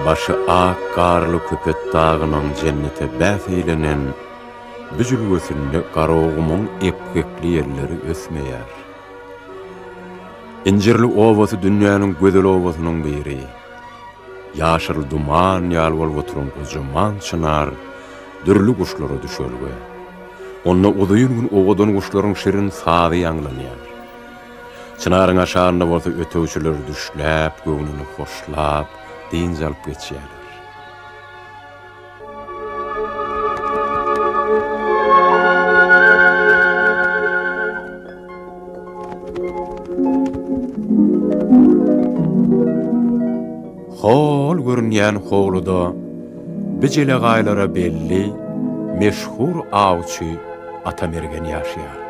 Başy ak garly Köpetdagynyň jennete bäs eýlenen bu jülgesinde Garagumuň epgekli ýelleri ösmeýär. Injirli obasy dünýäniň gözel obasynyň biri. Ýaşyl duman ýaly bolup oturan gojaman çynar dürli guşlara düşelge. Onda uzyn gün owadan guşlaryň şirin sazy ýaňlanýar. Çynaryň aşagynda bolsa ötegçiler düşläp, göwnüni hoşlap, dynç alyp geçýärler. Hol görünýän howluda bi jelegaýlara belli, meşhur awçy Ata Mergen ýaşaýar.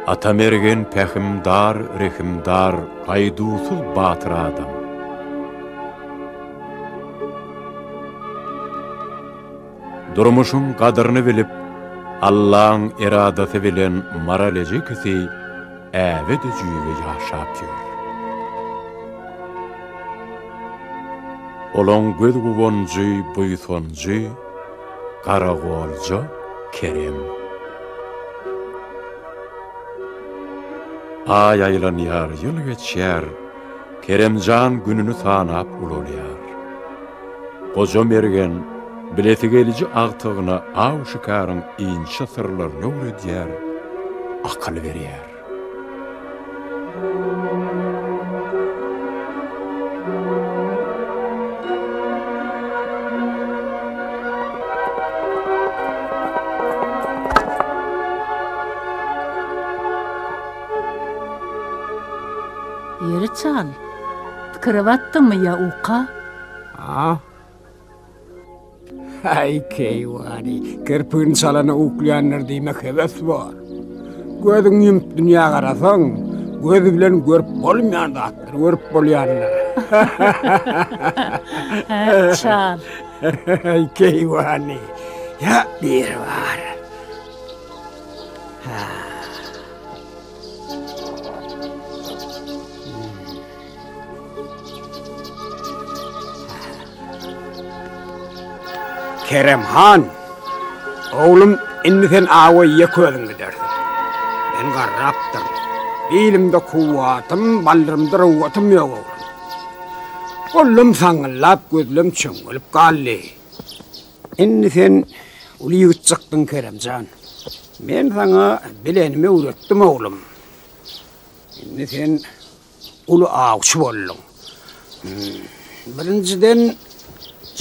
Ata Mergen pähimdar, rehimdar, gaýduwsyz batyr adam. Durmuşyň gadyryny bilip, Allaň eradasy bilen Maral ejekisi äbe-de-jüýbe ýaşap ýör. Olaň göz guwanjy, buýsanjy garagolja Kerem. Aý aýlanýar, ýyl geçýär, Keremjan gününi sanap ulalýar. Goja Mergen bilesigeliji agtygyna aw-şikaryň inçe syrlaryny öwredýär, akyl berýär. Ýeri çal, pikire batdyňmy ýa uka? A? Haý, keýwany, kirpigini çalana uklaýandyr diýmek hebes bor. Gözüňi ýumup dünýä garasaň, göz bilen görüp bolmaýan zatlary görüp bolýandyr. Hä, çal. Haý, keýwany, ýa biri bar. Ha. Kerem han, oglum indi sen awa ýeke özüň gidersiň. Men garrapdyryn. Bilimde kuwwatym, baldyrymda rowgatym ýok oglum. Gollum saňňyldap, gözlem çöňňelip galdy. Indi sen uly ýigit çykdyň Kerem jan. Men saňa bilenimi öwretdim oglum. Indi sen uly awçy bolduň. Birinjiden,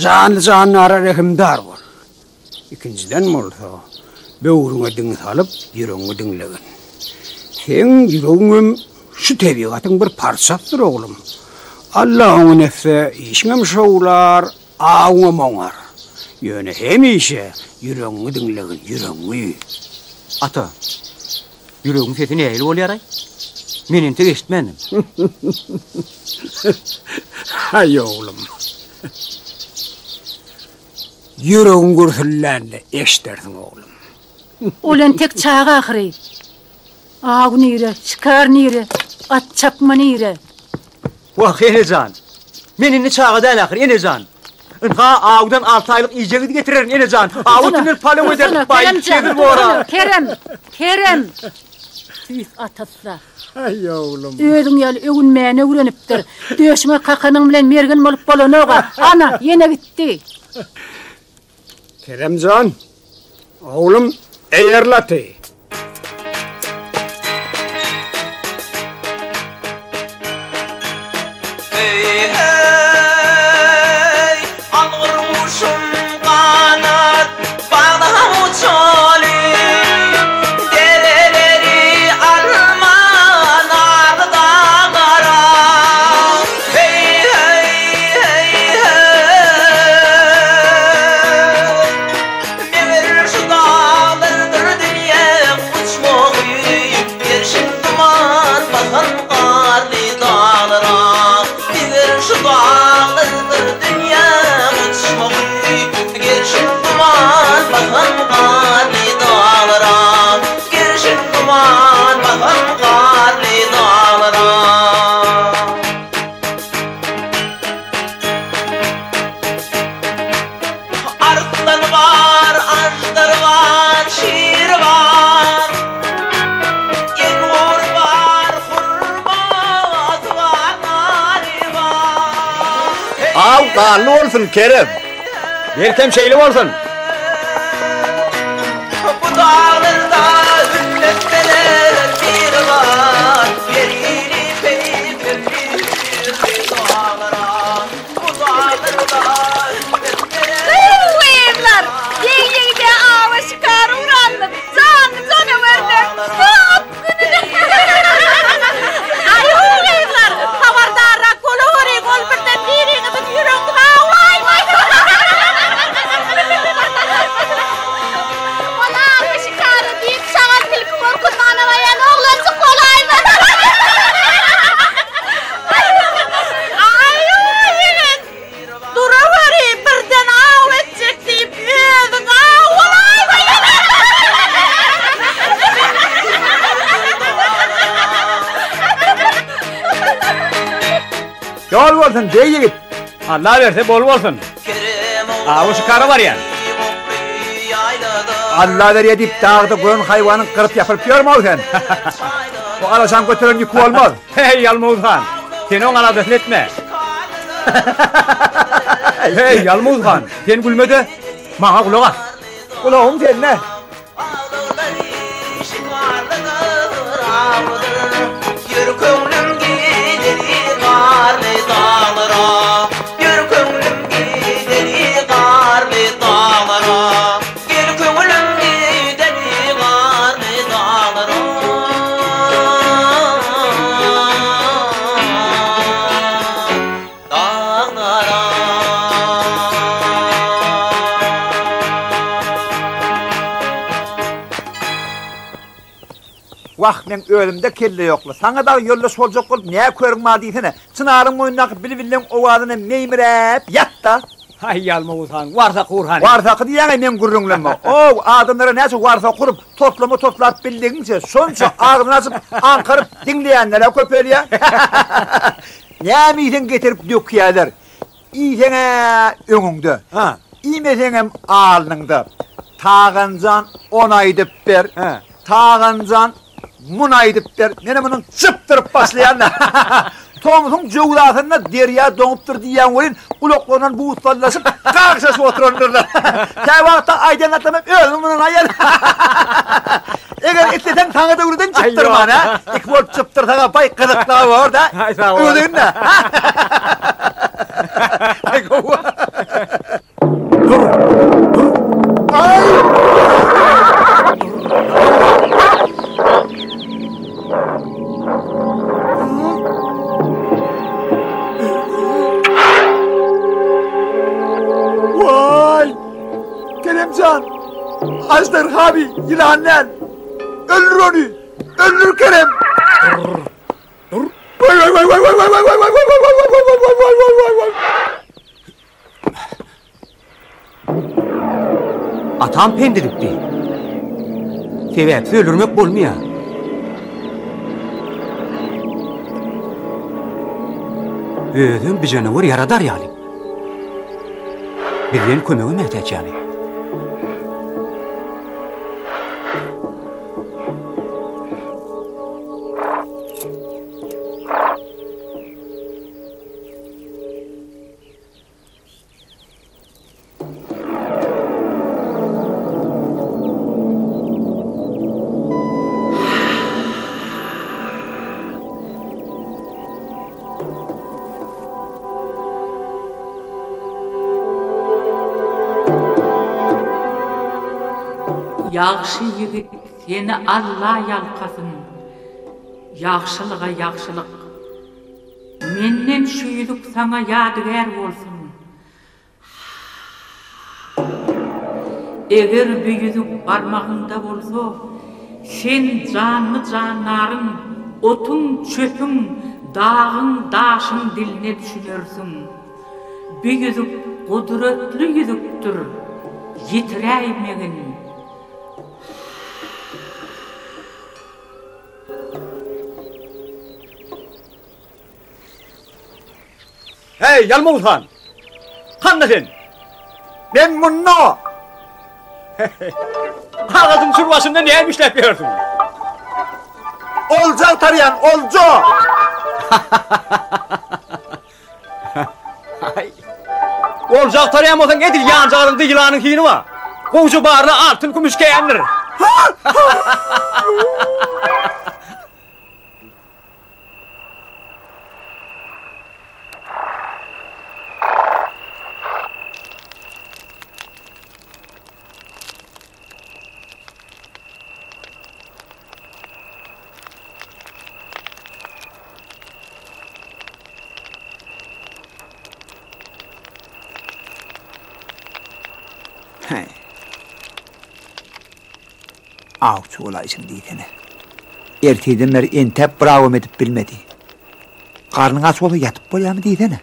janly-jandara rehimdar bol. Ikinjiden bolsa, böwrüňe diň salyp, ýüregiňi diňlegin. Seň ýüregiňem şu tebigatyň bir parçasydyr, oglum. Alla oňyn etse, işiňem şowlar, awyňam oňar. Ýöne hemişe ýüregiňi diňlegin, ýüregiňi. Ata, Ýüregiň sesi nähili bolýar-aý? Men entek eşitmändim. Haý, oglum. Ýüregiň gürsüldände eşdersiň, oglum. Ol entek çaga ahyry. Aw nire, şikar nire, at çapma nire? Wah, ene jan! Men indi çaga däl ahyry, ene jan! Ynha, awdan alty aýlyk iýjegidi getirerin, ene jan! Aw etinden palaw ederin, baý, kebir bor-a! Kerem! Kerem! Tüýs atasy-da. Aý, oglum! Özüň ýaly öwünmäni öwrenipdir. Döşüňe kakanyň bilen mergen bolup bolanok-a. Ana, ýene gitdi. Kerem jan, oglum, eýerle aty! Eý-heý, algyr guşum ganat baglap uçaly, Dereleri alma, narda gara. Heý-heý, heý-heý, Meger şu daglardyr dünýä. Bally bolsun, Kerem. Belkem şeýle bolsun. Bu daglarda hümmet berer biri bar, Perili peýkerli hüýrli daglara. Bu daglarda hümmet berer Gyzlar, ýeg-ýegde awa şikar ugrandyk. Janly janawerler köp gününe. Aý-ow gyzlar, habardarrak bolaweriň, ol birden biriňiziň ýüregiňizi awlaýmasyn. Ol awa şikara diýip şagal tilki gorkuzmana barýan oglanjyk bolaýmasyn. Aý-ow ýigit! Duraweri, birden aw etjek diýip, özüň aw bolaýma! Ýol bolsun, beg ýigit! Alla berse bol bolsun. Awa şikara barýan. Alla berýä diýip dagda gören haýwanyň gyryp ýapyryp ýörme-ow sen. Bu alaşaň göteren ýüki bolmaz. Heý, Ýalmawuz han, sen oň aladasyny etme. Heý, Ýalmawuz han, sen gülme-de, maňa gulak as. Gulagym sende. Wah, meň özümde kelle ýokla. Saňa dagy ýoldaş boljak bolup nä körüň bar diýsene. Çynaryň boýundaky bilbilleň owazyna meýmiräp ýat-da. Haý, Ýalmawuz han, warsaky ur hany. Warsaky diýýäň-eý meň gürrüňlemme. Ow, adamlara näçe warsaky urup, toslama toslap bildigiňçe, şonça agzyny açyp, aňkaryp diňleýänler-ä köpelýär. Näme iýseň getirip dökýärler. Iýseň-ä öňüňde, iýmeseňem alnyňda. Taganjan ony aýdyp ber, Taganjan muny aýdyp ber. Menem munuň çypdyryp başlaýan-da. Tomsuň jöwzasynda derýa doňupdyr diýýän welin, gulaklaryndan buz sallaşyp, gagşaşyp oturandyrlar. Käwagtda aýdan zatlarymy özüm ynanaýan. Eger isleseň saňa-da öwreden çypdyrman, hä? Iki bolup çypdyrsaň-a baý gyzykly bor-da. Aý, sag bol. Öwredin-dä. Aý, gowy. Dur, dur. Aý! Waý! Keremjan! Aždarha bi, ýylan däl. Öldür ony! Öldür Kerem! Dur! Dur! Waý waý waý waý waý waý waý waý waý waý waý waý waý waý waý waý waý waý. Atam pent edipdi. Sebäpsiz öldürmek bolmaýar. Özem bijanawar ýaradar ýaly. Bizden kömege mätäç ýaly. Ýagşy ýigit seni Alla ýalkasyn, Ýagşylyga ýagşylyk. Menden şu ýüzük saňa ýadygär bolsun. Eger bu ýüzük barmagyňda bolsa, sen janly-jandaryň, otuň-çöpüň, dagyň-daşyň diline düşünersiň. Bu ýüzük gudratly ýüzükdir, ýitiräýmegin. Heý, Ýalmawuz han! Handa sen? Men munda! Agajyň çür başynda näme işläp ýörsüň? Olja agtarýan, olja! Aý. Olja agtarýan bolsaň edil ýanjagazyňda ýylanyň hini bar. Gowja barla altyn kümüş kändir. Heý. Awçy bolaýşyň diýsene. Ertirden bäri entäp bir awam edip bilmedi. Garnyň aç bolsa ýatyp bolýarmy diýsene.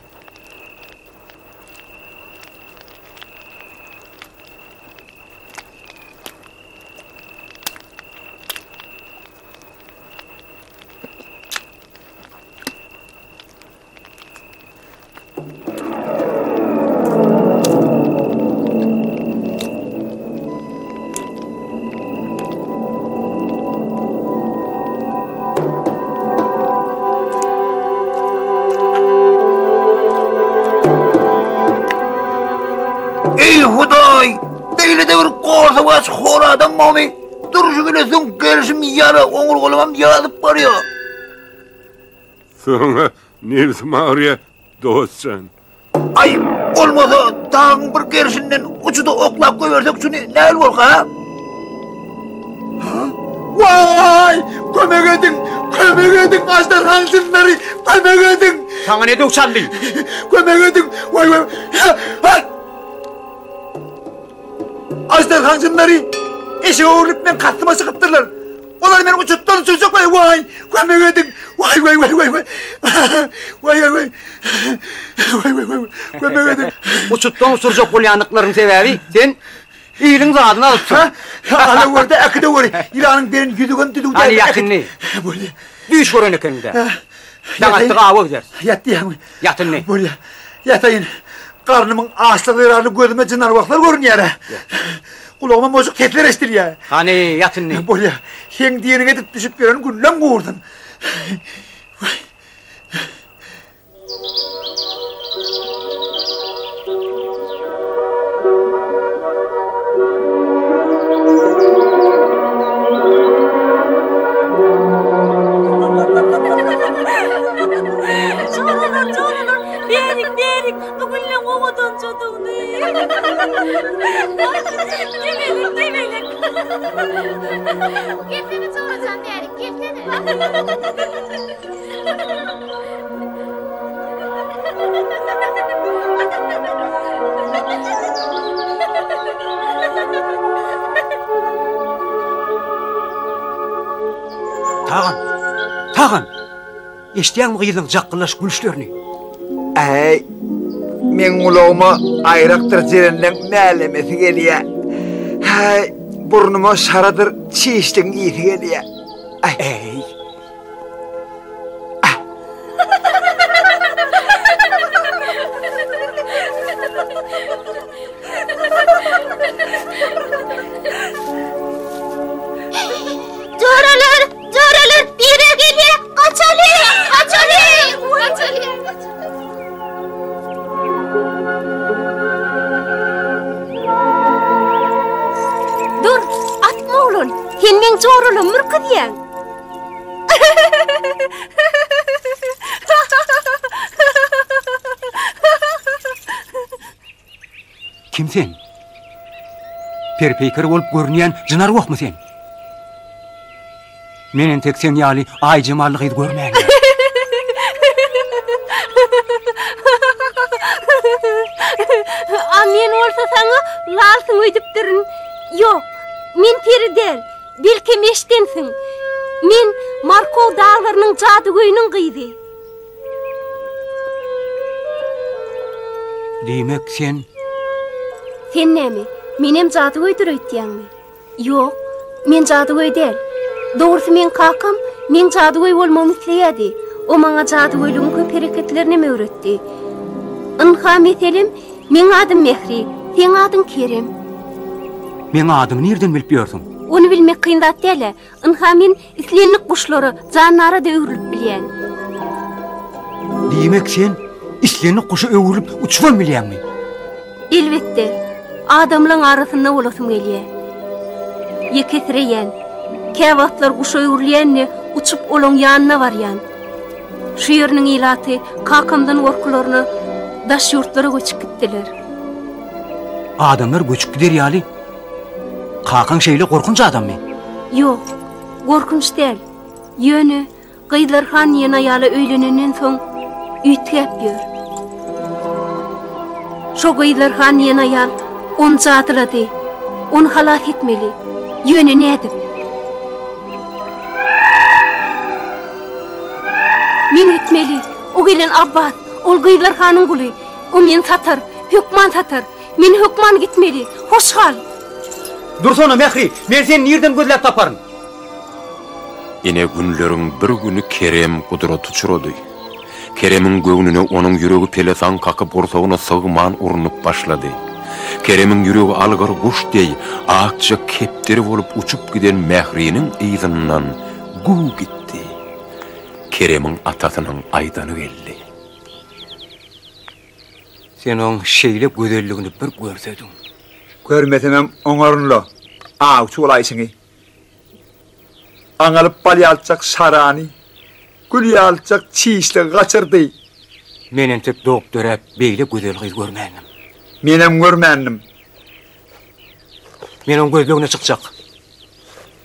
Eý Hudaý! Beýle-de bir gorsawaç hor adam barmy? Durşy bile süňk gerşim ýara, oňurgalamam ýazyp barýar. Saňa nebsim agyrýar, dost jan. Aý, bolmasa dagyň bir gerşinden uçuda oklap goýbersek şuny näl bolka, ha? Waý! Kömek ediň! Kömek ediň! Aždarhaň jynlary! Kömek ediň! Saňa ne döw çaldy? Kömek ediň! Waý, waý! Ha! Aždarhaň jynlary eşege öwrülip meň kastyma çykypdyrlar. Olar meni uçutdan uçurjak waý waý! Kömek ediň! Waý waý waý waý waý! Waý waý waý! Waý waý waý! Kömek ediň! Uçutdan uçurjak bolýandyklaryň sebäbi sen Iliň zadyny alypsyň. Ha, ala görde, äkide göri. Ýylanyň beren ýüzügem düzüw däl. Hany ýat indi. Bolýa. Düýş gören ekeniň-dä. Daň atdyk awa gideris. Ýat diýýäňmi? Ýat indi. Bolýa. Ýataýyn. Garnymyň açlygy zerarly gözüme jyn-arwahlar görünýär-ä. Gulagyma mojuk sesler eşidilýär. Hany, ýat indi. Bolýa. Seň diýeniňi edip düşüp ýören günlem gursun. Joralar, joralar, beriň, beriň, bu gülleň owadanjadygyny. Gebelik, gebelik. Gelsene jorajan bärik, gelsene. Tagan! Tagan! Eşidýäňmi gyzyň jakgyllaş gülüşlerini? Äý, meň gulagyma aýrakdyr jerenleň mälemesi gelýä. Häý, burnuma şaradyr çişligiň ysy gelýä. Äý! Joralar, joralar, biri gelýär, gaçaly, gaçaly, gaçaly. Dur, atma oglan, sen meň joralamy ürküzýäň. Kim sen? Perpeýker bolup görünýän jyn-arwahmy sen? Men entek seň ýaly aý jemally gyz görmändim. A men bolsa saňa lalsyň öýdüpdirin. Ýok, men peri däl. Belkem eşdensiň. Men Markow daglarynyň jadygöýüniň gyzy. Diýmek, sen. Sen näme, menem jadygöýdür öýtýäňmi? Ýok, men jadygöý däl. Dogrusy meň kakam meň jadygöý bolmagymy isleýärdi. O maňa jadygöýlügiň köp hereketlerinem öwretdi. Ynha, meselem, Meň adym Mähri, seň adyň Kerem. Meň adymy nirden bilip ýörsüň? Ony bilmek kyn zat däl-ä. Ynha men islendik guşlara, jandara-da öwrülip bilýän. Diýmek sen islendik guşa öwrülip uçubam bilýäňmi? Elbetde, adamlaň arasynda bolasym gelýär. Ýekesireýän. Käwagtlar guşa öwrülýän-de, uçup olaň ýanyna barýan. Şu ýeriniň ilaty kakamdan gorkularyna daş ýurtlara göçüp gitdiler. Adamlar göçüp gider ýaly, kakaň şeýle gorkunç adammy? Ýok, gorkunç däl. Ýöne Gyzlar han diýen aýala öýlenenden soň üýtgäp ýör. Şo Gyzlar han diýen aýal ony jadylady. Ony halas etmeli. Ýöne nädip? Men gitmeli. O gelen Abbas, ol Gyzlar hanyň guly. O meni satar, hökman satar. Men hökman gitmeli. Hoş gal. Dursana, Mähri, men seni nirden gözläp taparyn? Ine günleriň bir güni Kerem gudrata uçrady. Keremiň göwnüne onuň ýüregi pelesaň kakyp gursagyna sygman urnup başlady. Keremiň ýüregi algyr guş deý akja kepderi bolup uçup giden Mähriniň yzyndan güw gitdi. Keremiň atasynyň aýdany geldi. Sen oň şeýle gözelligini bir görsediň. Görmesemem oňaryn-la, awçy bolaýşyňy. Aňalyp bal ýalyjak şarany, gül ýalyjak çişligi gaçyrdy. Men entek dogup-döräp beýle gözel gyz görmändim. Menem görmändim. Men oň gözlegine çykjak.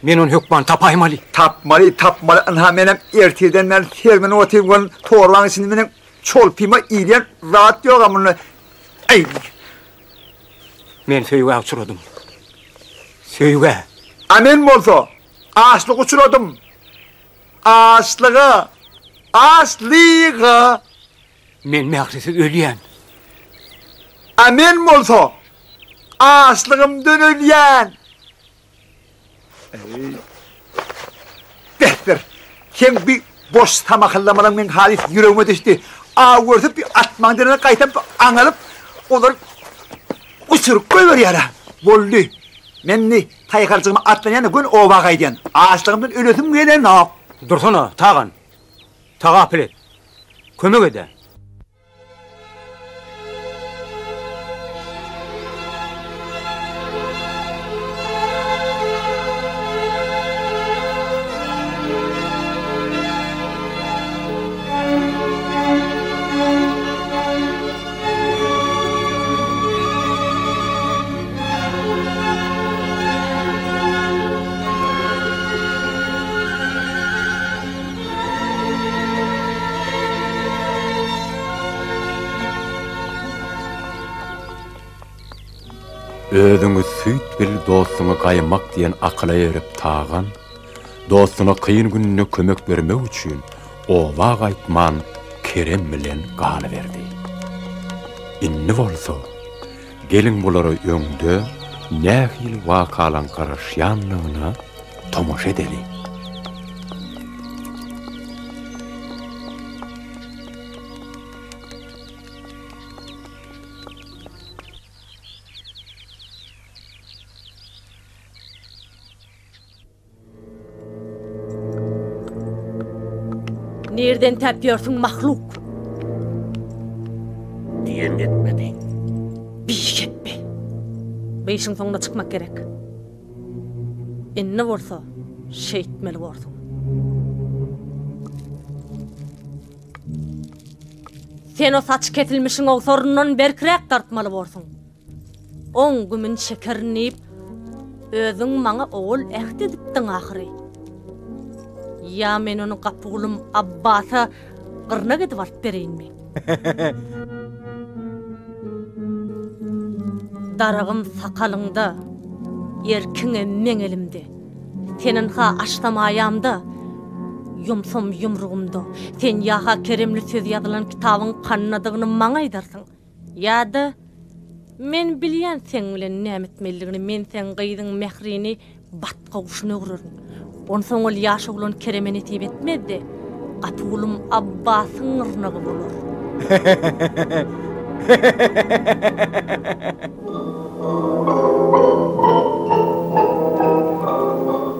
Men ony hökman tapaýmaly. Tapmaly, tapmaly. Ynha menem ertirden bäri sermenip otyryn welin, torbaň içinde meniň çolpyma iýilýän zat ýog-a munda. Eý! Men söýgä uçradym. Söýgä. A men bolsa açlyga uçradym. Açlyga! Açlyga! Men mährisiz ölýän. A men bolsa açlygymdan ölýän. Besdir. Seň bi boş samahyllamalyň meň halys ýüregime düşdi. Aw görse bi atmaň derine gaýtam aňalyp, olary uçuryp goýberýär-ä. Boldy. Men indi taýharjygyma atlanýan-da göni oba gaýdýan. Açlygymdan ölesim gelenok. Dursana, Tagan. Tagapyl et. Kömek ed-ä. Özüňi süýt bil, dostuňy gaýmak diýen akyla erip Tagan, dostuna kyn gününde kömek bermek üçin oba gaýtman Kerem bilen galyberdi. Indi bolsa, geliň bulara öňde nähili wakalaň garaşýandygyna tomaşa edeliň. Nirden täp ýörsüň mahluk? Diýen etmedi. Bihepbe. Bu işiň soňuna çykmak gerek. Indi bolsa şeýtmeli borsuň. Sen o saç kesilmişiň owsaryndan berkräk dartmaly borsuň. Oň gümün çekerin diýip, özüň maňa owal äht edipdiň ahyry. Ýa men ony gapygulym Abbasa gyrnak edip alyp bereýinmi? Daragym sakalyňda, erkiňem meň elimde. Sen ynha açsam aýamda, ýumsam ýumrugymda. Sen ýa-ha keremli söz ýazylan kitabyň kannadygyny maňa aýdarsyň, ýa-da men bilýän seň bilen näme etmelidigini, men seň gyzyň Mährini Batga guşuna öwrerin. Onsoň ol ýaş oglan Kereme nesip etmez-de, Gapygulym Abbasyň gyrnagy bolar.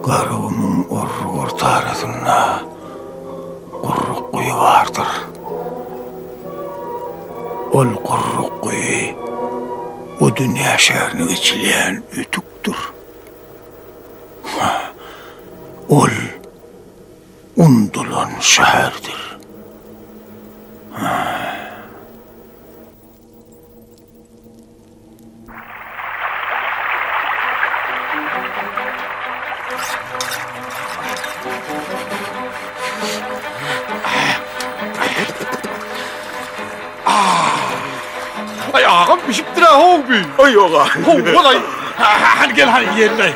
Garagumuň orruk ortarasynda gurruk guýy bardyr. Ol gurruk guýy. dünýä şäherine geçilýän ötükdir. Ol undulan şäherdir. Ay agam bişipdir ha how bi. Ay oga. How bolay. Hadi gel hadi yiyelim.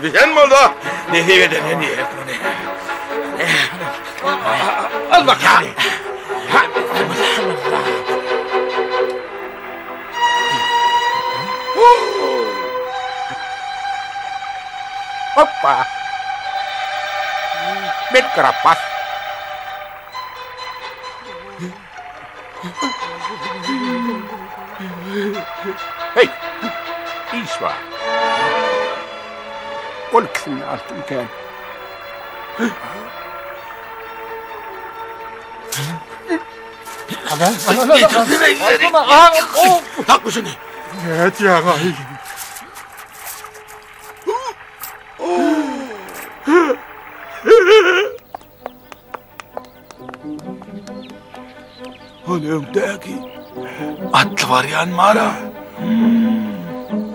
Bişen boldy. Nesip eder ne diýek muny. Al bak hadi. Hoppa. Bet karapas. Hey, iş bar. Ol ikisinde altyn kän. Tak şunu. Evet ya. Ol öňdäki atly barýan mara.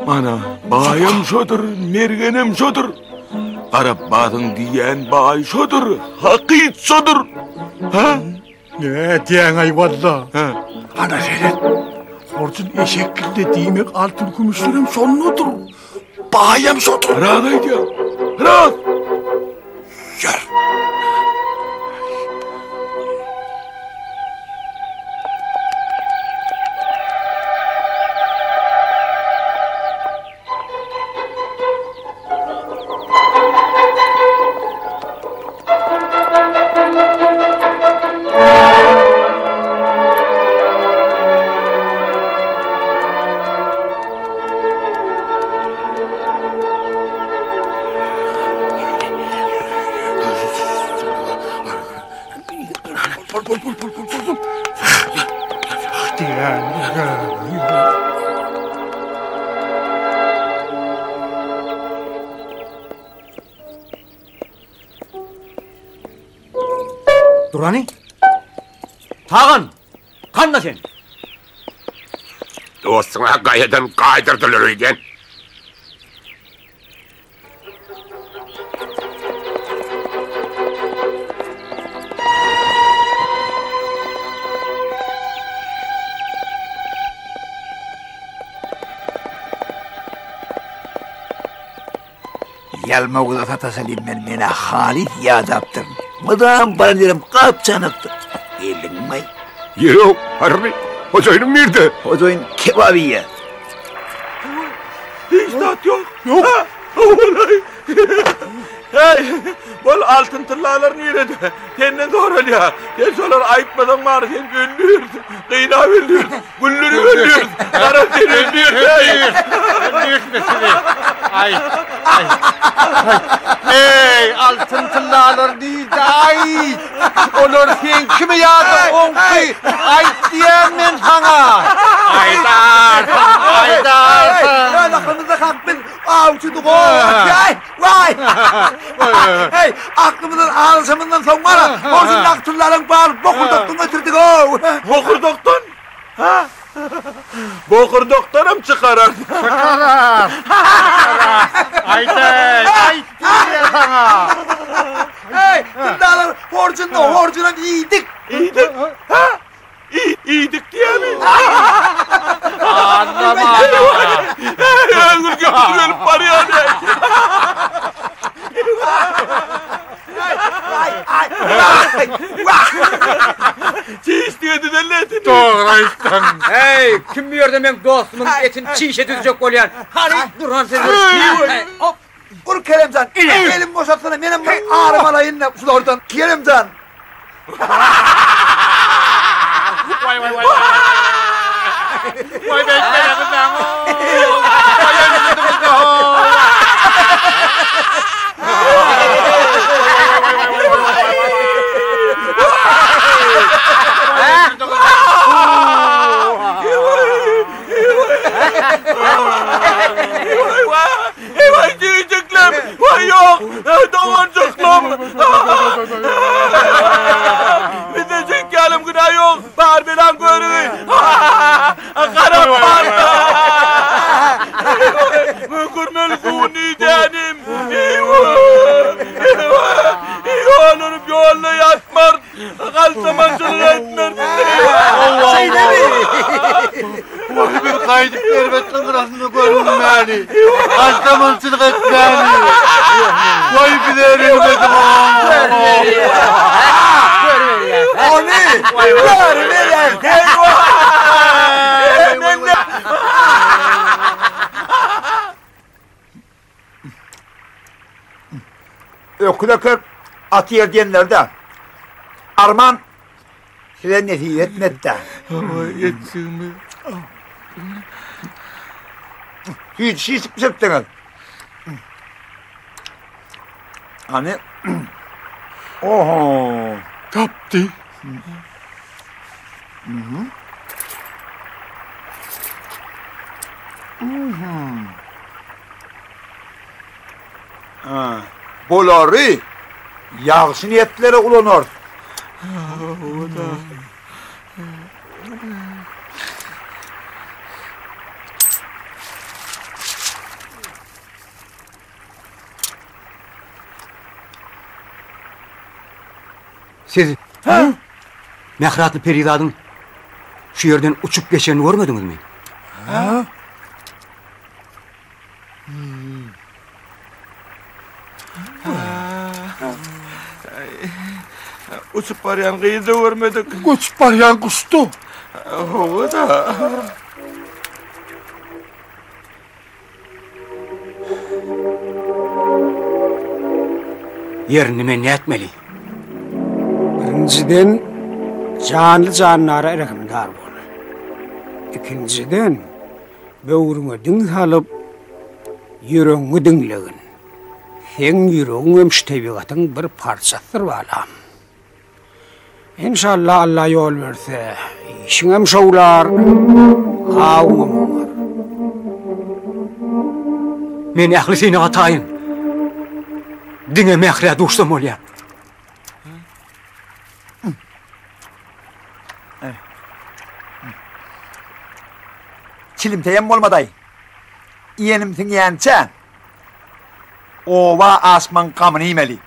Mana baýam şodur, mergenem şodur. Garapbazyň diýýän baý şodur, hakyt şodur. Ha? Ne diýäň-aý walla? Ana seret. Horjun eşekgilde diýmek altyn kümüşlerem şondadyr. Baýam şodur. Ras aýdýaň. Ras. Ýör. Durany. Tagan, kanda sen? Dostuňa gaýadan gaýdyrdylar öýdýän. Ýalmawuza sataşalyň men menä halys ýadapdyryn. Mydam baran ýerim gap-çanakdyr. Geldiňmi? Ýok, harby. Hojaýynyň nirde? Hojaýyn kebap iýýär. Hiç zat ýok. Ýok. Walaý. Hey, bol altyn tyllalar nirede? Senden soralýar. Sen şolary aýtmasaň bary sen öldürsin. Gynap öldürsin. Güldürip öldürsin. Gara sen öldürsin. Öldürsin sizi. Ay. Ay. Ey altyn tyllalar nirde? Ay. Olar seňkimi ýa-da oňky? Aýt diýýän men saňa. Aýdarsyň, aýdarsyň. Öz aklymyzda kakyp biz awçydyk o. Aý, waý. Heý, aklymyzdan azaşamyzdan soň gara, horjundaky tyllalaryň baryny bokurdakdan götürdik-ow. Bokurdakdan? Ha? Bokurdakdanam çykarar. Çykarar. Çykarar. Aýdaý, aýt diýýän saňa. Heý, tyllalar horjunda, horjunam iýdik. Iýdik? Ha? Iýdik diýýämi? Annama. Öňür götür gelip barýan. Çiş diýe düzeldi etini. Dogry aýtdyň. Heý, kim bu ýerde meň dostumyň etini çişe düzjek bolýan? Hany, duran sen. Hop. Ur Keremjan. Elim boşatsana, menem bir arym alaýyn-da şulardan. Keremjan. Waý waý waý. Waý beýtmeli bizden. Waý öldürdüňiz Galtamançylyk etmersiň. Şeýlemi? Waý biz gaýdyp erbetligiň gyrasynda görünmäli. Galtamançylyk etmäli. Waý bize rehmet Ony görmeýär. Öküz öker, at ýer diýenler-de. Arman size nesip etmedi-dä. Hawa, etjigimiz. Süýji şişip bişiripdiňiz. Hany? Oho! Tapdy. Mhm. Mhm. Ha, bulary ýagşy niýetlere ulanarys. Hawa-da. Siz Mähri atly perizadyň şu ýerden uçup geçenini görmediňizmi? Hä? Uçup barýan gyzy-da görmedik. Göçüp barýan guşdy. Hawa-da. Ýerinde men nätmeli? Birinjiden, janly-jandara rehimdar bol. Ikinjiden, böwrüňe diň salyp, ýüregiňi diňlegin. Seň ýüregiňem şu tebigatyň bir parçasydyr, balam. Enşalla Alla ýol berse, işiňem şowlar, awuňam oňar. Men ähli synaga taýyn. Diňe Mährä duşsam bolýar. Çilimteýem bolmadaý. Iýenim siňýänçä, oba aşmaň gamyny iýmeli.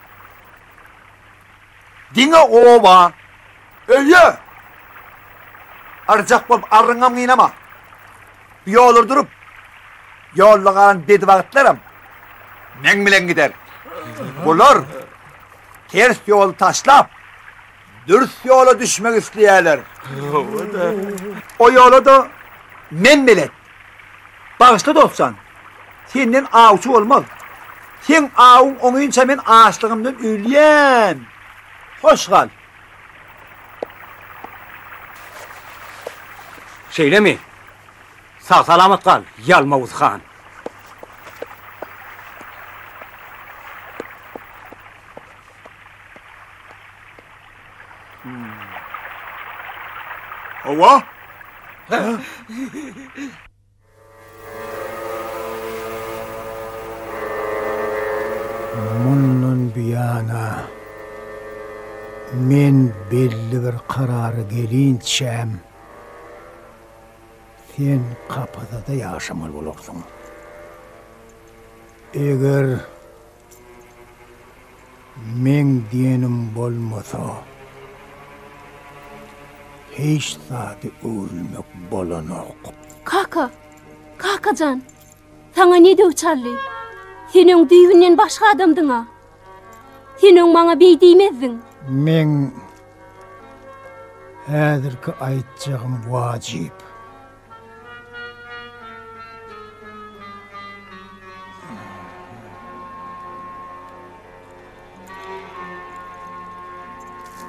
Diňe oba, öýe! Arjak bolup arryňam gynama. Bu ýollar durup, ýolda galan bedibagtlaram meň bilen gider. Bular ters ýoly taşlap, dürs ýola düşmek isleýärler. O ýola-da men belet. Bagyşla dostjan, senden awçy bolmaz. Seň awuň oňynça men açlygymdan ölýän. Hoş gal. Şeýlemi? Sag-salamat gal, Ýalmawuz han. Hawa. Mundan buýana men belli bir karara gelinçäm, sen kapasada ýaşamaly bolarsyň. Eger Meň diýenim bolmasa, hiç zady öwrülmek bolanok. Kaka! Kaka jan! Saňa ne döw çaldy? Sen öň düýbünden başga adamdyň-a. Sen öň maňa beý diýmezdiň. Meň häzirki aýtjagym wajyp.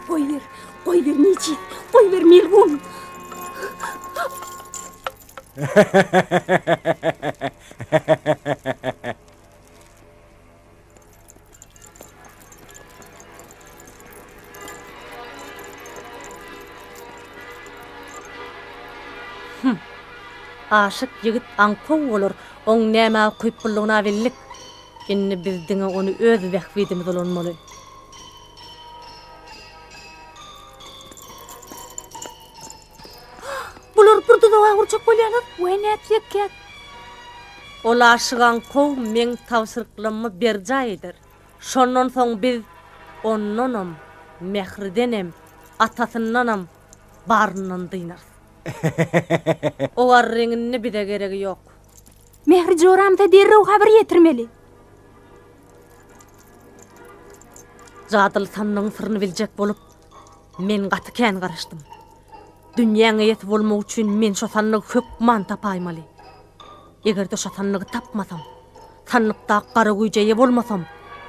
Goýber, goýber nejis, goýber melgun. Hum. Aşyk ýigit aňkow bolar, oň nämä ukyplylygyna bildik. Indi biz diňe ony öz bähbidimize ulanmaly. Bular bir duzaga gurjak bolýarlar. Weý nätjekkäk? Ol aşyk aňkow meň tabşyryklammy berjaý eder. Şondan soň biz ondanam, Mähridenem. Atasyndanam baryndan dynarys. O garryň indi bize geregi ýok. Mähri joramyza derrew habar ýetirmeli. Jadyly sandygyň syryny biljek bolup, men gaty kän garaşdym. Dünýäň eýesi bolmak üçin men şo sandygy hökman tapaýmaly. Eger-de şo sandygy tapmasam, sandykdaky gara güýje eýe bolmasam,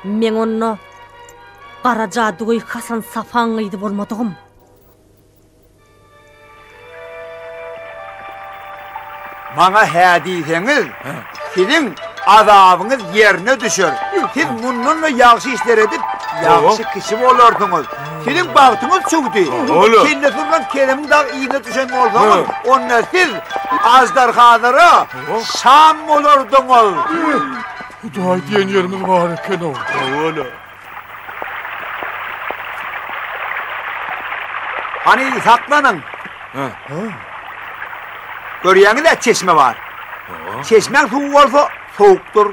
meň onda gara jadygöý Hasan Safaň gyzy bolmadygym. Maňa hä diýseňiz, siziň azabyňyz ýerine düşer. Siz mundan-da ýagşy işler edip, ýagşy kişi bolarsyňyz. Siziň bagtyňyz çüwdi. Kellesi urlan Keremiň dagy yzyna düşen bolsaňyz, onda siz aždarhalara şam bolardyňyz. Hudaý diýen ýerimiz bar eken-ow. Hany saklanyň. Görýäňiz-ä çeşme bar. Çeşmäň suwy bolsa sowukdyr.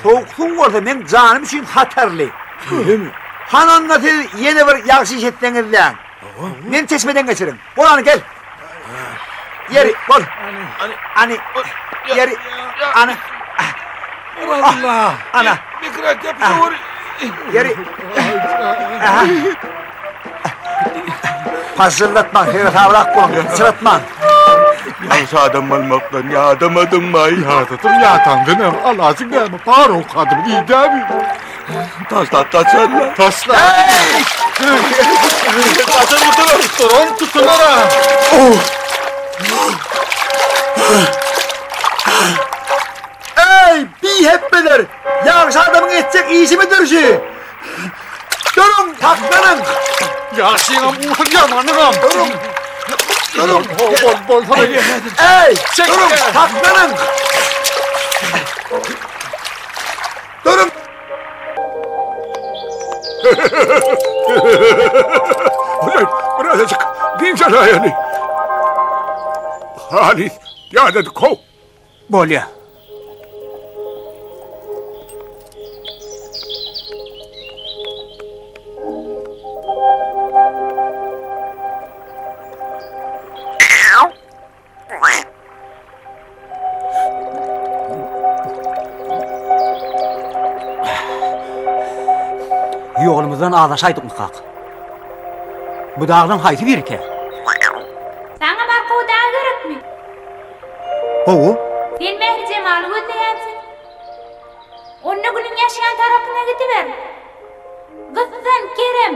Sowuk suw bolsa meň janym üçin hatarly. Şeýlemi? Hany onda siz ýene bir ýagşy iş etseňizläň. Meni çeşmeden geçiriň. Bol hany gel. Ýeri bol. Hany. Ýeri. Hany. Allah. Ana. Mikrat ýapyşawur. Ýeri. Aha. Pažžyldatmaň, seresabrak boluň, syçratmaň. Ýagşy adam bolmakdan ýadamadyňmy-aý? Ýadadym, ýadaňda näme, alajyň näme, bar owkadymy iýdämi? Taşlap gaçarlar. Taşla. Gaçar gutular. Duran tutular-a. Eý, bihepbeler! Ýagşy adamyň etjek işimidir şu? Duruň, saklanyň! Ýagşyňam ursun, ýamanyňam. Duruň! Duruň! Bol, bolsana. Eý, duruň, saklanyň! Duruň! Birazajyk dynç alaýaly. Halys ýadadyk how. Bolýa. Ýolumyzdan azaşaýdykmykak? Bu daglaň haýsy birikä? Saňa Markow dagy gerekmi? Hawa. Sen Mährijemaly gözleýänsiň. Onda Gülüň ýaşaýan tarapyna gidiber. Gyssan, Kerem!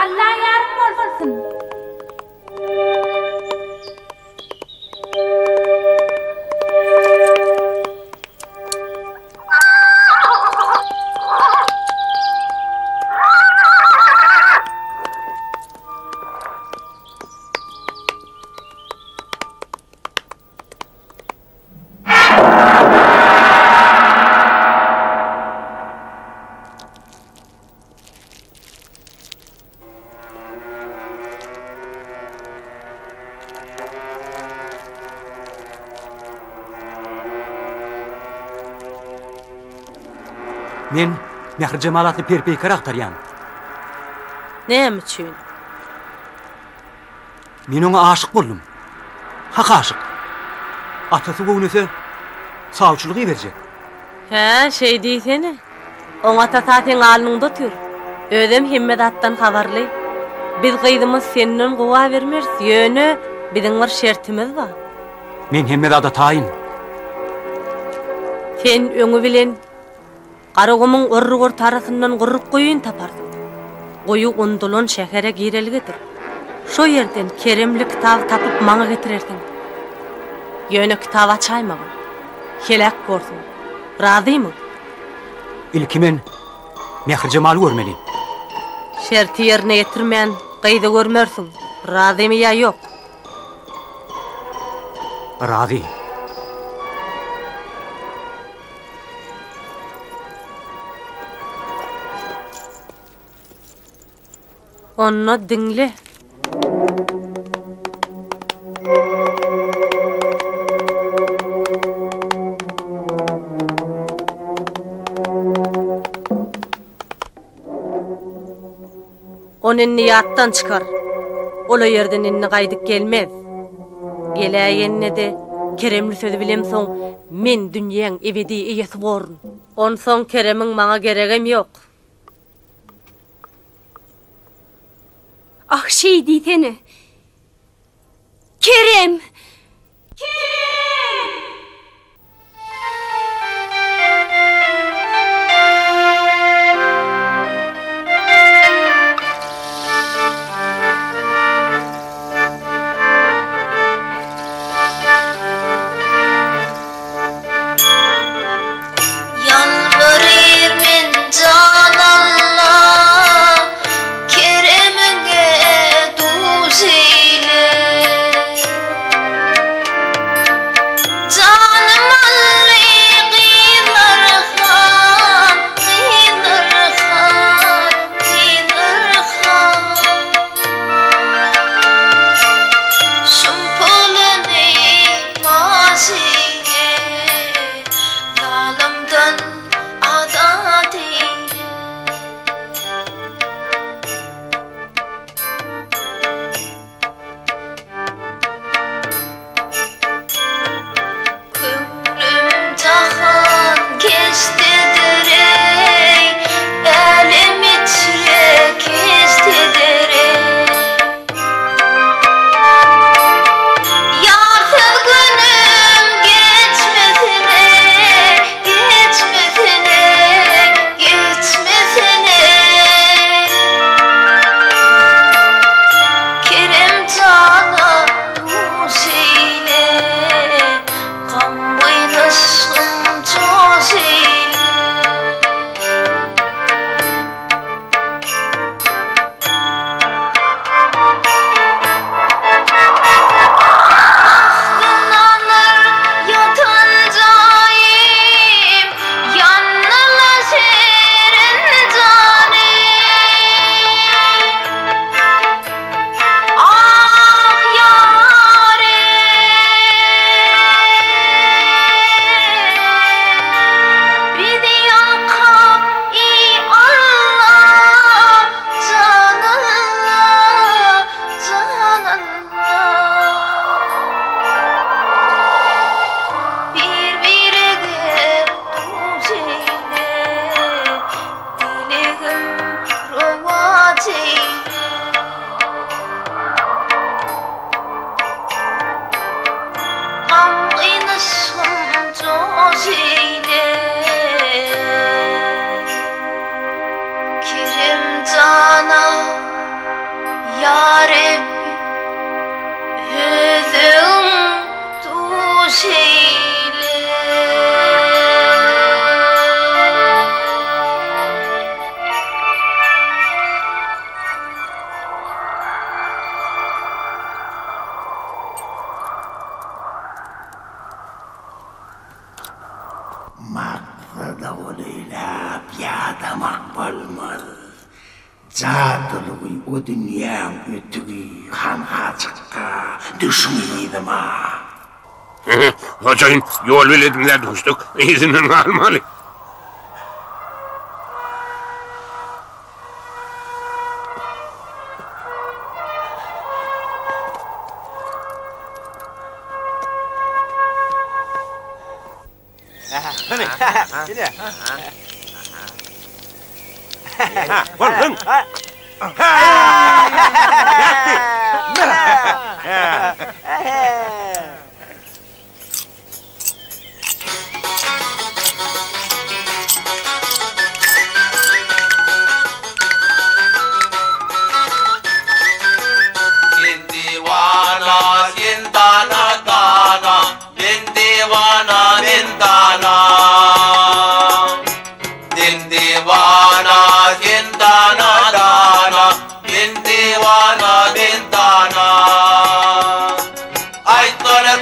Alla ýaryň bolsun! Men Mährijemal atly per-peýker agtarýan. Näme üçin? Men oňa aşyk boldum. Hak aşyk. Atasy göwnese, sawçylyk iberjek. Hä, şeý diýsene. Oň atasy-a seň alnyňda otyr. Özem hemme zatdan habarly. Biz gyzymyzy senden gowa bermeris, ýöne biziň bir şertimiz bar. Men hemme zada taýyn. Sen öňi bilen Garagumuň orruk-ortarasyndan gurruk guýyny taparsyň. Guýy undulan şähere girelgedir. Şo ýerden keremli kitaby tapyp maňa getirersiň. Ýöne kitaby açaýmagyn. Heläk borsuň. Razymyň? Ilki men Mährijemaly görmeli. Şerti ýerine ýetirmän gyzy görmersiň. Razymy ýa ýok? Razy. Onda diňle. Ony indi ýatdan çykar. Ol o ýerden indi gaýdyp gelmez. Geläýende-de, keremli sözi bilemsoň, men dünýäň ebedi eýesi borun. Onsoň keremiň maňa geregem ýok. Ah, şeý diýsene. Kerem! Kerem! Ýalbaryr men jan Alla, Keremiňe duş eýle. Janym aldy gyzlar han, gyzlar han, gyzlar han. Şum puluny paş eýle. Zalymdan azat eýle. Köňlüm jahan keşdedir eý, Älem içre keşdedir eý. Ýarsyz günüm geçmesine, geçmesine, geçmesine. Kerem jana duş eýle, Gamgyn yşgym joş eýle. Aslyndandyr ýatan jaýym, Ýandyla şirin janym. Ah, ýarym, Bizi ýalkap, eý, Alla, jan Alla, jan Alla. Bir-birege duş eýle, Dilegim rowaç eýle. Gamgyn yşgym joş eýle, Kerem jana, ýa Rebbi, özüň duş eýle. Maksada golaýlap ýadamak bolmaz. Jadylygy o dünýäň ötügi hanha çykga düşüň yzyma. Hojaýyn, ýol beledimiz-ä duşduk, yzyndan galmaly. Bolsun. Sen diwana, sen dana, dana, Men diwana, men dana. Sen diwana, sen dana, dana, Men diwana, men dana. Aýtsalar.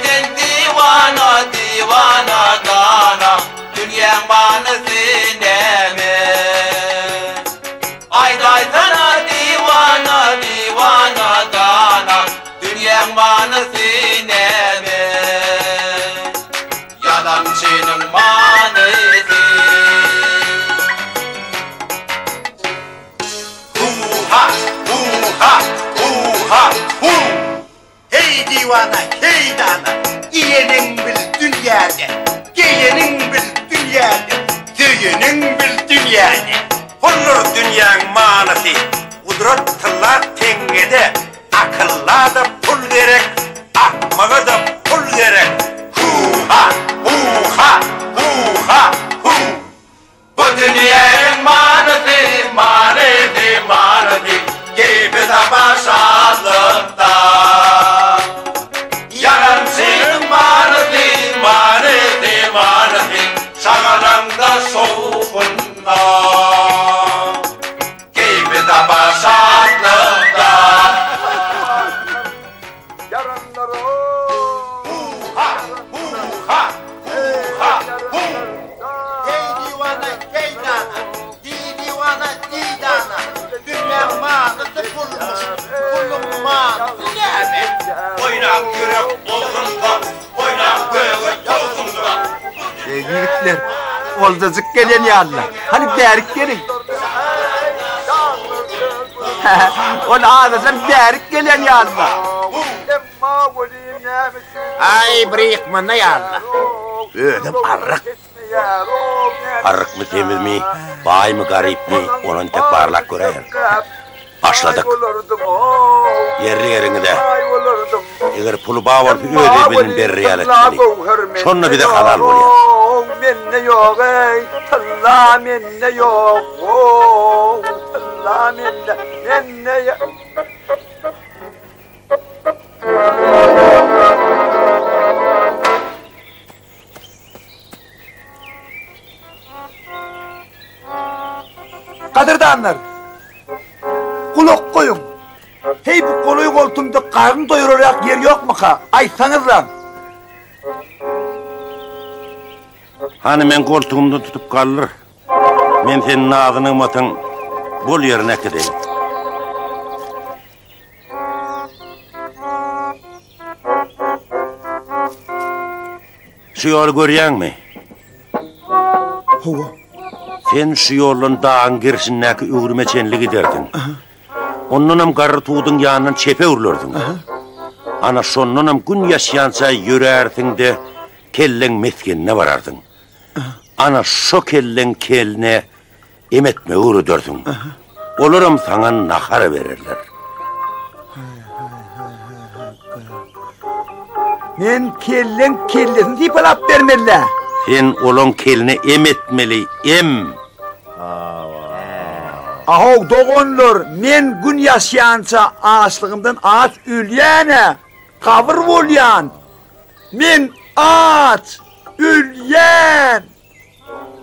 diwana, heý dana, Iýeniň bil dünýäde, geýeniň bil dünýäde, Söýeniň bil dünýäde. Puldur dünýäň manysy, gudrat tylla teňňede, Akylla-da pul gerek, akmaga-da pul gerek, Hu-ha, hu-ha, hu-ha, hu! Bu dünýäniň manysy, manysy, manysy, Keýpi-sapa şatlykda. Ýalançynyň manysy, manysy, manysy, Şagalaňda, şowhunda. Keýpi-sapa şatlykda. Hu-ha, hu-ha, hu-ha, hu! Heý diwana, heý dana, diý diwana, diý dana, Dünýäň manysy pulmuş, puluň manysy näme? Oýnap ýürek owsunsa, oýnap göge towsunsa. Eý ýigitler, oljajyk gelen ýalyla. Hany bärik geliň. Ol azajam bärik gelen ýalyla. Aý, bir ýykmanda ýalyla. Özem arryk. Arrykmy, semizmi, baýmy, garypmy, ony entek barlap göräýerin. Başladyk. Ýerli-ýeriňize. Eger puly bar bolsa öz ebinden berer ýaly etmeli. Şonda bize halal bolýar. Mende ýok eý, tylla mende ýok, how, tylla mende, mende ýok. Gadyrdanlar! Gulak goýuň! Heý, bu golaý-goltumda garyn doýurarýak ýer ýokmuka? Aýtsaňyzlaň! Hany, meň goltugymdan tutup galdyr. Men seni nazy-nygmatyň bol ýerine äkideýin. Şu ýoly görýäňmi? Hawa. Sen şu ýoldan dagyň gerşindäki öwrüme çenli gidersiň. Ondanam garry tuduň ýanyndan çepe öwrülersiň. Ana, şondanam gün ýaşýança ýörärsiň-de, kelleň mesgenine bararsyň. Ana, şo kelleň keline Em etmegi öwredersiň. Olaram saňa nahar bererler. Men kelleň kellesini sypalap bermeli-dä. Sen olaň keline em etmeli, em! Ahow, doganlar, men gün ýaşýança açlygymdan aç ölýän-ä, gabyr bolýan. Men aç ölýän!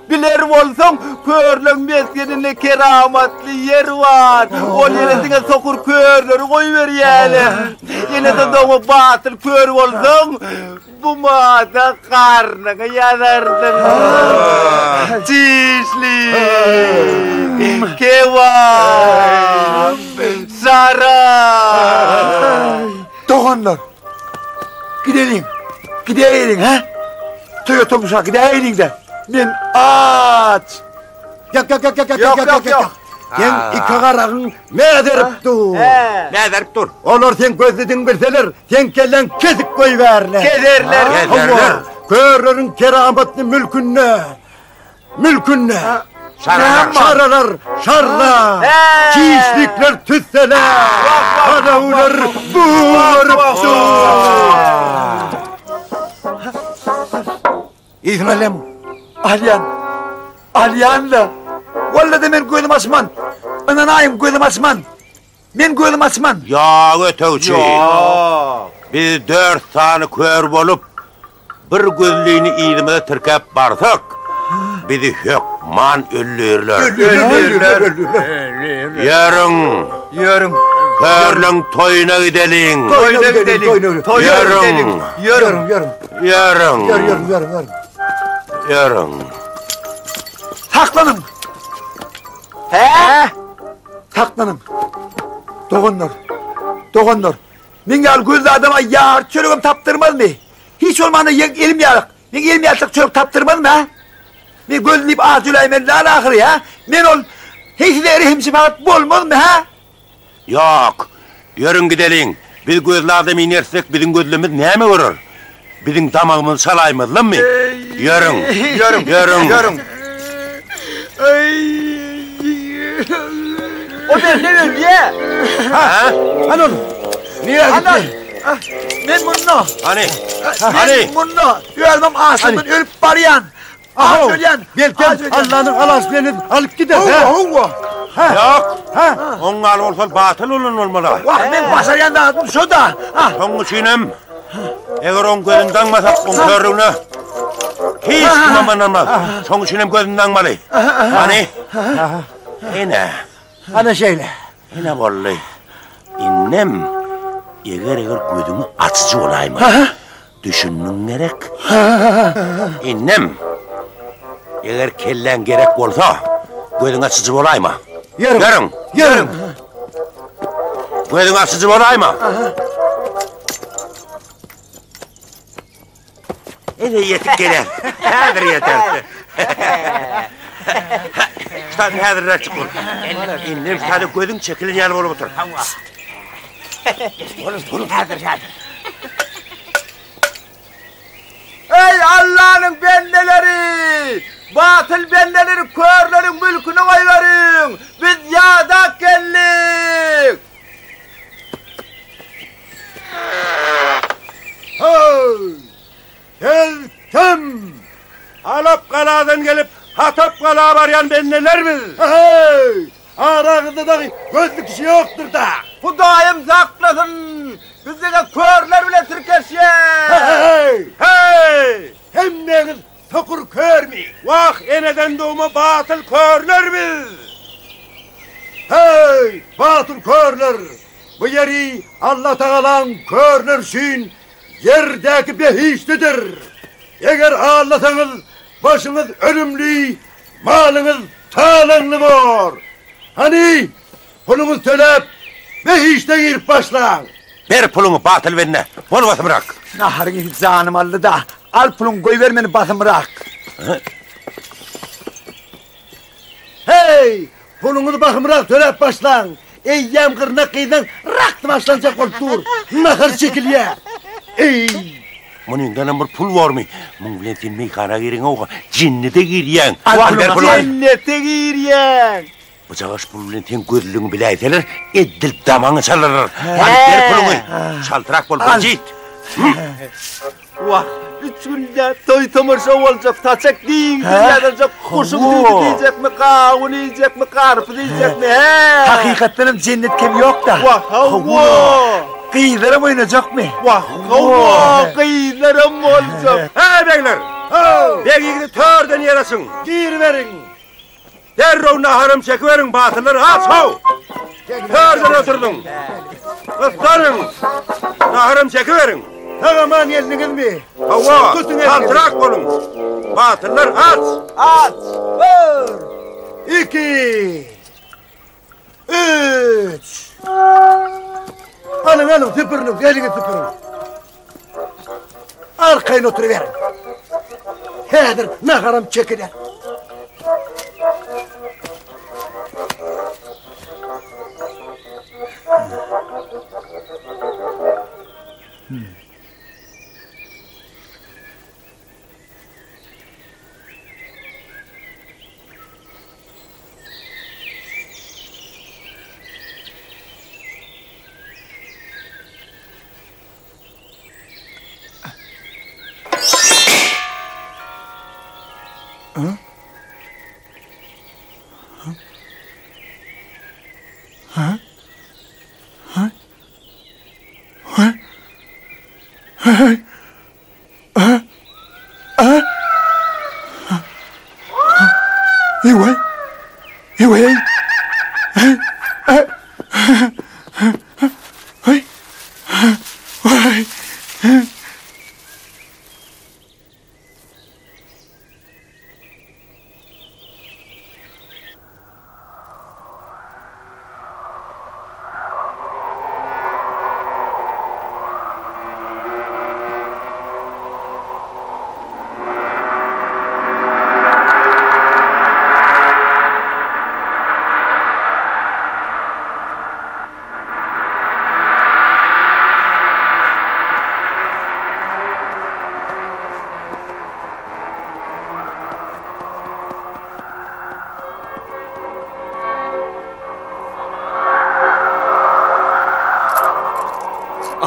Biler bolsaň, körleň mesgeninde keramatly ýer bar. Ol ýere diňe sokur körleri goýberýärler. Ýene-de doňy batyl kör bolsaň, bu mada garnyňy ýazarsyň. Çişli, kebap, şarap. Doganlar, gideliň, gidäýeliň, hä? Toýa tomusha gidäýeliň-de. Men aç. Ýok, ýok, ýok, ýok, ýok, ýok, ýok. Seň iki garagyň mäzerip dur. Mäzerip dur. Olar seň gözlüdigiňi bilseler, seň kelläň kesip goýbärler. Keserler. Hawa, körleriň keramatly mülkünde Mülkünde şaralar şarla, çişlikler tüssele, palawlar bugaryp dur. Yzyny alýarmy? Alýan. Alýan-la. Walla-da men gözüm açman. Ynanaýyň, gözüm açman. Men gözüm açman. Ýok, ötegçi. Ýok. Biz dört sany kör bolup, bir gözlini yzymyza tirkäp barsak, bizi hökman öldürirler. Öldürirler. Ýörüň. Ýörüň. Körleň toýuna gideliň. Toýuna gideliň. Toýuna gideliň. Ýörüň. Ýörüň. Ýörüň. Ýörüň, ýörüň, ýörüň. Ýörüň. Saklanyň. Hä? Saklanyň! Doganlar! Doganlar! Meň ýaly gözli adama ýarty çöregem tapdyrmazmy? Hiç bolmanda ýeň elim ýalyk, meň elim ýalyjak çörek tapdyrmazmy, hä? Men gözli diýip aç öläýmeli däl ahyry, hä? Men ol, heý size rehim-şepagat bolmazmy, hä? Ýok! Ýörüň gideliň! Biz gözli adamyny ersek, biziň gözlemiz näme görer? Biziň damagymyzy çalaýmazlarmy? Ýörüň! Ýörüň! Ýörüň! Ýörüň! O bende ölýä! Ha? Hany ol? Nirä Ana! gitdi? Men munda! Hany? Hany? Men munda! Özüm açlykdan ölüp barýan! Aç ölýän! Belkem Aç ölýän. Allanyň alasy bilen alyp gider. Howwa, howwa! Ýok! Oň ýaly bolsa batyl bolan bolmaly. Wah, men başarýan zadym şo-da! Şoň üçinem eger oň gözüni daňmasak, oň körlügine hiç kimem ynanmaz. Şoň üçinem gözüni daňmaly. Hany? Ine. Ana şeýle. Ine boldy. Indem eger-eger gözüňi açyjy bolaýmaly. Düşündiň gerek? Indem eger kelläň gerek bolsa, gözüňi açyjy bolaýma. Ýörüň. Ýörüň. Ýörüň. Gözüňi açyjy bolaýma. Ene ýetip geler. Häzir ýeter. Ştaýdan häzirräk çyk bol. Indem ştaýda gözüň çekilen ýaly bolup otur. Boluň, boluň. Häzir, häzir. Eý, Allanyň bendeleri! Batyl bendeleri körleriň mülküne goýberiň! Biz ýadap geldik! Hey! Siz kim? Alap galadan gelip, Hatap gala barýan bendeler biz! Hey! Araňyzda dagy gözli kişi ýokdur-da! Hudaýym saklasyn! Biz diňe körler bilen tirkeşýäs! Hey! Hey! Hemmäňiz sokur körmi? Wah, eneden dogma batyl körler biz! Hey, batyl körler! Bu ýeri Allatagalaň körler üçin ýerdäki behişdidir! Eger aldasaňyz, başyňyz ölümli, malyňyz talaňly bor! Hany, puluňyzy töläp, behişde girip başlaň! Ber puluňy, batyl bende! Bol basymrak! Naharyň ysy janymy aldy-da, al puluňy, goýber meni basymrak! Heý, puluňyzy bahymrak töläp başlaň! Eýýäm gyrnak gyzlaň raksy başlanjak bolup dur. Nahar çekilýär. Eý! Munyňdanam bir pul bormy? Muň bilen sen meýhana gireňok-a, jennete girýäň. Al ber puluňy. Jennete girýäň. Bujagaş pul bilen seň gözlügiňi biläýseler, edil damaňy çalarlar. Al ber puluňy. Çaltrak bol, gyjyt. Wah, üç günde toý-tomaşa boljak, saçak giňden ýazyljak, guşuň süýdi diýjekmi, gawun iýjekmi, garpyz iýjekmi, hä? Hakykatdanam jennet kem ýok-da. Wah, hawa! Gyzlaram oýnajakmy? Wah, hawa, gyzlaram boljak. Heý, begler! Beg ýigidi törden ýer açyň! Giriberiň! Derrew naharam çekiberiň, batyrlar, aç-how! Törden oturdyň! Gyssanyň! Naharam çekiberiň! Sag-aman geldiňizmi? Hawa, çaltrak boluň! Batyrlar, aç! Aç! Bir! Iki! Üç! Alyň, alyň, süpüriniň, eliňi süpüriň! Arkaýyn oturyberiň. Häzir naharam çekiler.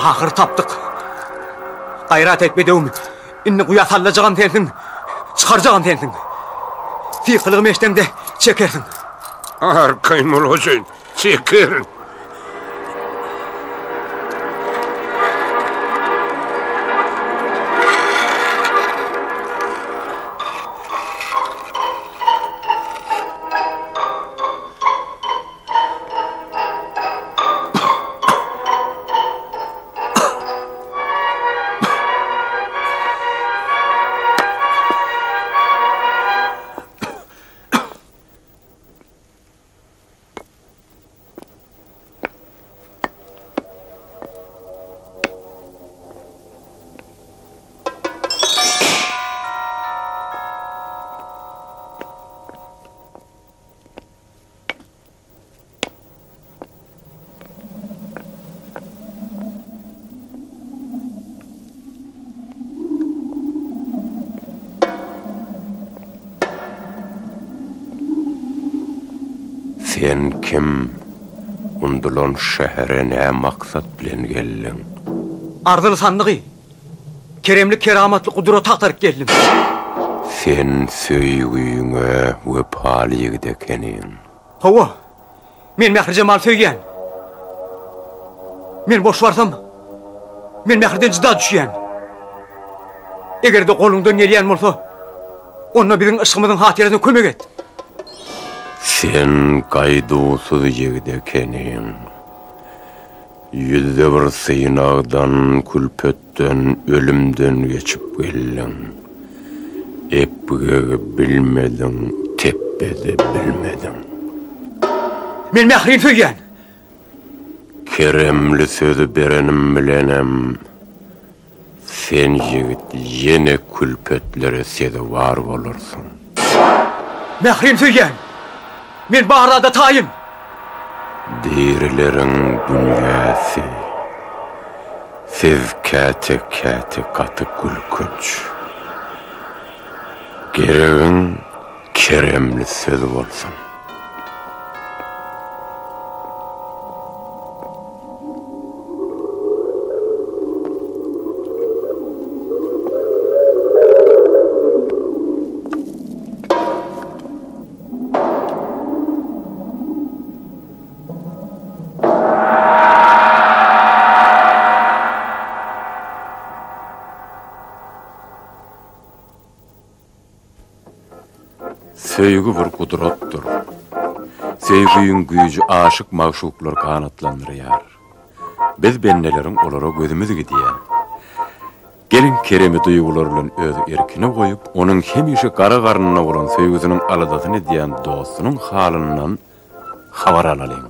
Ahyry tapdyk. Gaýrat et bedewim. Indi guýa sallajagam sensiň, çykarjagam sensiň. Sykylygymy eşdeňde çekersiň. Arkaýyn bol hojaýyn, çekerin. Sen kim? Undulan şähere nä maksat bilen geldiň? Arzyly sandygy, keremli keramatly gudraty agtaryp geldim. Sen söýgüňe wepaly ýigit ekeniň. Hawa, men Mährijemaly söýýän. Men boş barsam, men Mähriden jyda düşýän. Eger-de goluňdan gelýän bolsa, onda biziň yşgymyzyň hatyrasyna kömek et. Sen gaýduwsyz ýigit ekeniň. Ýüzde bir synagdan, külpetden, ölümden geçip geldiň. Epgegi bilmediň, tepbe-de bilmediň. Men Mährini söýýän. Keremli sözi berenim bilenem, sen ýigit ýene külpetlere sezewar bolarsyň. Mährini söýýän. Men bar zada taýyn. Dirileriň dünýäsi. Siz käte-käte gaty gülkünç. Geregiň keremli söz bolsun. Söýgi bir gudratdyr. Söýgiň güýji aşyk-magşuklary ganatlandyrýar. Biz bendeleriň olara gözümiz gidýär. Geliň Keremi duýgular bilen öz erkine goýup, onuň hemişe gara garnynda bolan söýgüsiniň aladasyny edýän dostunyň halyndan habar alalyň.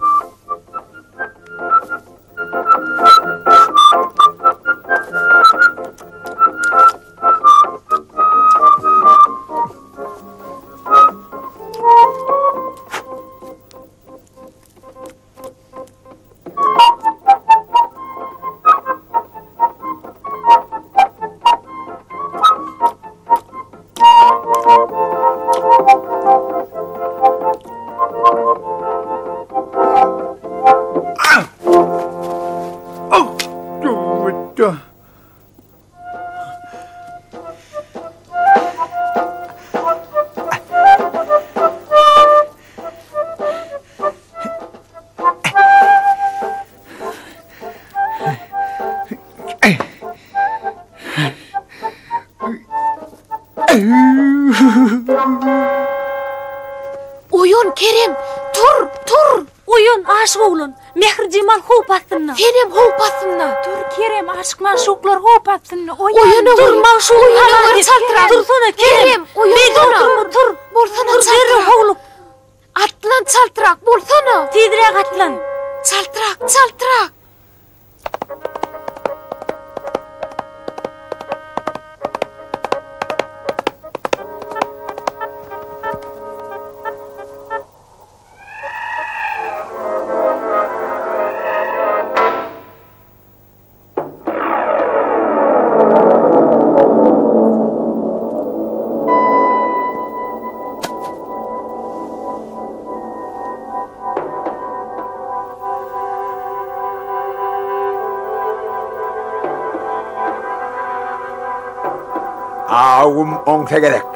Oýan, Kerem! Tur, tur! Oýan, aşyk oglan! Mährijemal howp astynda! Senem howp astynda! Tur, Kerem, aşyk-magşuklar howp astynda! Oýan! Oýan, Tur, ogul! magşuk Oýan, halas ogul, et! çaltrak! Tursana, Kerem! Kerem, Beýle oýansana! oturma, tur! Bolsana, Tur, derrew çaltrak! howluk! Atlan, çaltrak, bolsana! Tizräk atlan! Çaltrak, çaltrak! Awum oňsa gerek.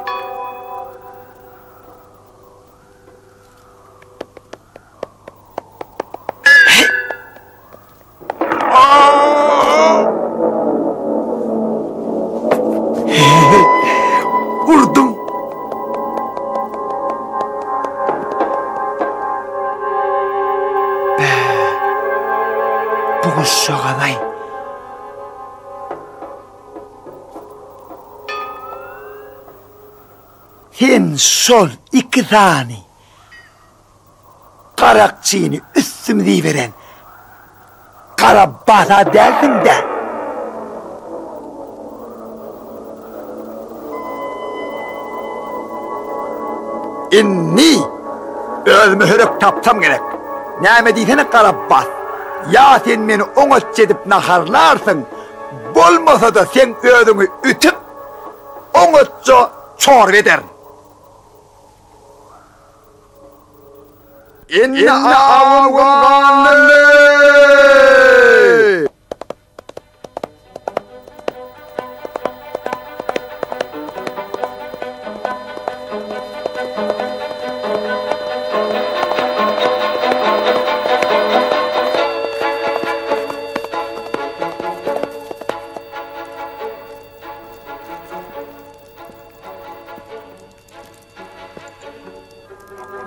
Urdum. Bä. Bu guşjagaz-aý. Sen şol iki sany garakçyny üstümize iberen gara basa dälsiň-dä? Indi özüme hörek tapsam gerek. Näme diýsene Garabas, ýa sen meni oňatja edip naharlarsyň, bolmasa-da seň özüňi ütüp, oňatja çorba ederin. Indi awum gandy!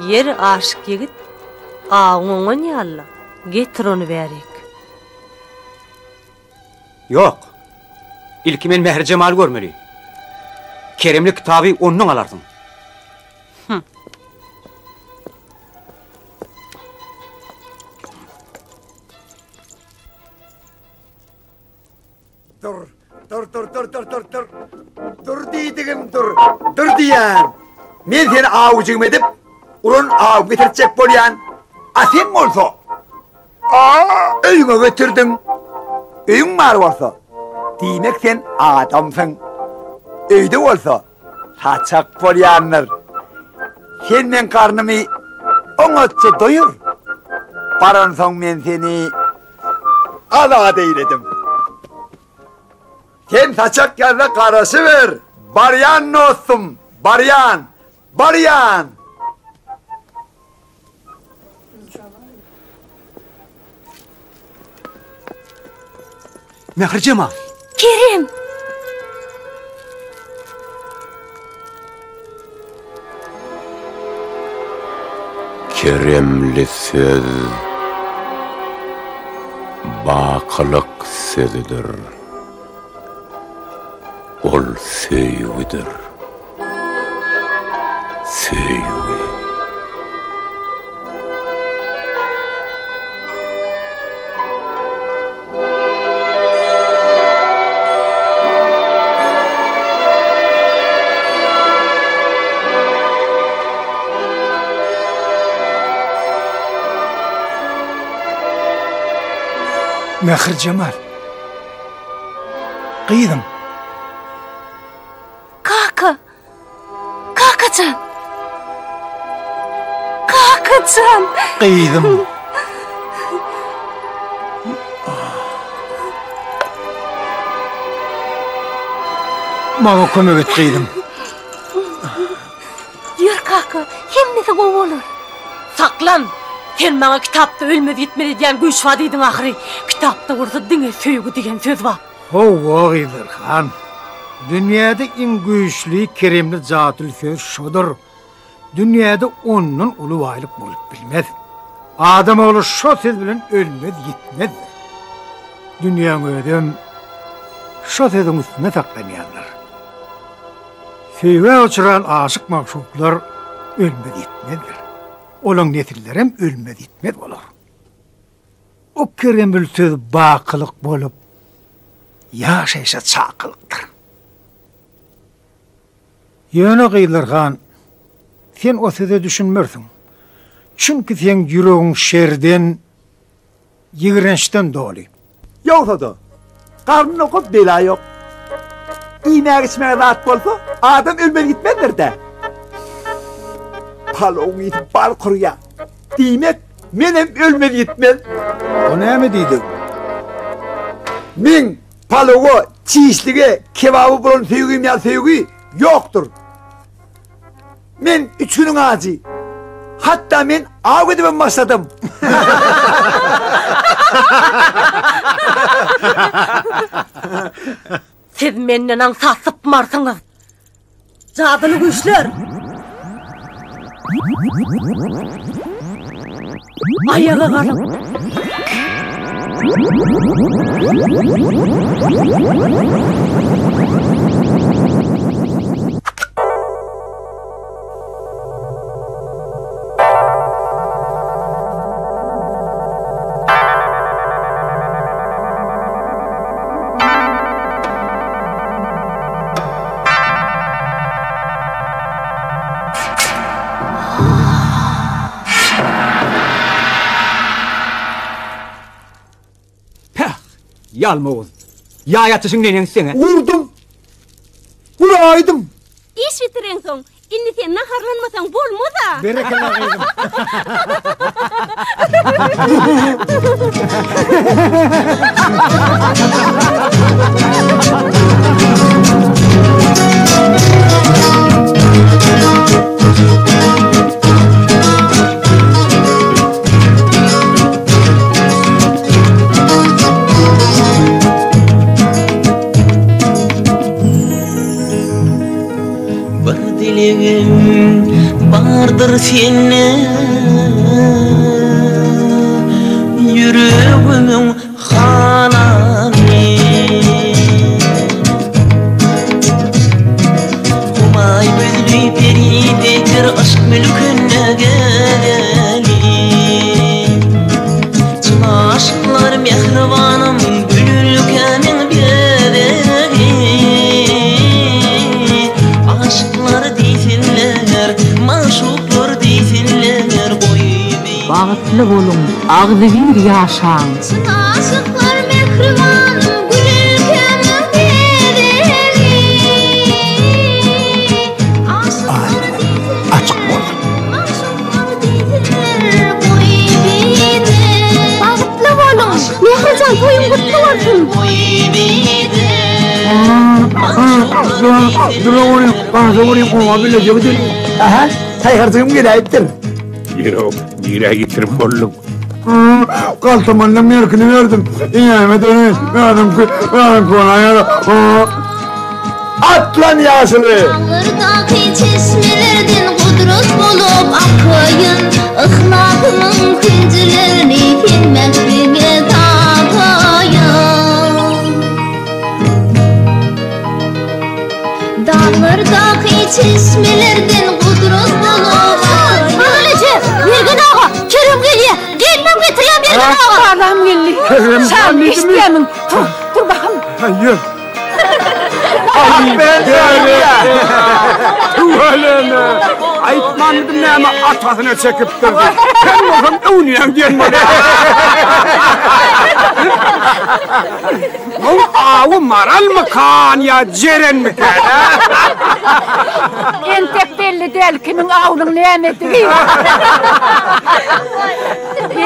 Ýeri aşyk ýigit, awyň oňan ýaly-la, getir ony bärik. Ýok. Ilki men Mährijemaly görmeli. Keremli kitaby ondan alarsyň. Hum. Dur, dur, dur, dur, dur, dur, dur. Dur diýdigim dur. Dur diýýän. Men seni awjygym edip, uran aw getirtjek bolýan. A sen bolsa, a öýüňe getirdiň. Öýüň bar bolsa, diýmek sen adamsyň. Öýde bolsa, saçak bolýandyr. Sen meň garnymy oňatja doýur. Baransoň men seni Azat eýledim. Sen saçak ýazda garaşyber. Barýan dostum, barýan, barýan. Mährijemal! Kerem! Keremli söz bakylyk sözüdir. Ol söýgüdir. Söýgi. Mährijemal. Gyzym. Kaka! Kakajan! Kakajan! Gyzym. Maňa kömek et gyzym. Ýör kaka, hemmesi gowy bolar. Saklan! Sen maňa kitapda ölmez-ýitmez edýän güýç bar diýdiň ahyry. Kitapda bolsa diňe söýgi diýen söz bar. Hawa, Gyzyl han. Dünýäde iň güýçli, keremli jadyly söz şodur. Dünýäde ondan uly baýlyk bolup bilmez. Adam ogly şo söz bilen ölmez-ýitmezdir. Dünýäň özem şo sözüň üstünde saklanýandyr. Söýgä uçran aşyk-magşuklar ölmez-ýitmezdir. Olaň nesillerem ölmez-ýitmez bolar. O keremli söz bakylyk bolup, ýaşaýşa çakylykdyr. Ýöne Gyzlar han, sen o söze düşünmersiň. Çünki seň ýüregiň şerden, ýigrençden doly. Ýogsa-da, garny dokup bela ýok. Iýmäge-içmäge zat bolsa, adam ölmez-gitmezdir-dä. Palawyň ysy bal kurýar. Diýmek, menem ölmez-ýitmez. O näme diýdigiň? Meň palawa, çişlige, kebaba bolan söýgim ýaly söýgi. ýokdur. Men üçüniň ajy. Hatda men aw edibem başladym. Siz menden aňsat sypmarsyňyz. Jadyly güýçler! Aýaga galyň! Päh, ýalmawuz. Ýaý atyşyň neneň seňe? Urdum. Uraýdym. Iş bitireňsoň, indi sen naharlanmasaň bolmaz-a. Berekella gyzym. Bir dilegim bardyr senden Ýüregimiň halany Humaý gözli peri peýker yşk mülkünde gezeli Çyn aşyklar mähribanym gül ülkämiň bezegi Aşyklar diýsinler, magşuklar diýsinler goý Bagtly boluň, agzybir ýaşaň! Çyn aşyklar mähribanym gül ülkämiň bezegi Aşyklar Açyk bolsun. Magşuklar diýsinler goý bize Bagtly boluň! Mährijan toýuň gutly bolsun! Aha, taýharjygym geläýipdir. Ýok, nirä ýitirim bolduň? Galtamandan merkini berdim. Eňäme döneýin. Özümki, özümki onaýar. Atlan ýaşuly! Daglardaky çeşmelerden gudrat bolup akaýyn, Yhlasymyň künjilerini sen mähriňe dagaýyn. Daglardaky çeşmelerden gudrat bolup akaýyn. Maral eje, Mergen aga, Kerem gelýä. Gelinem getirýän Mergen aga. Balam geldi. Şam eşitýämiň? Tur, tur bakam. Ýör. Tüweleme! Aýtmanmydym näme atasyna çekipdir diýip. Sen bolsaň öwnýäň diýen bolýar. Muň awy maralmykan ýa jerenmikä, hä? Entek belli däl kimiň awunyň nämedigi.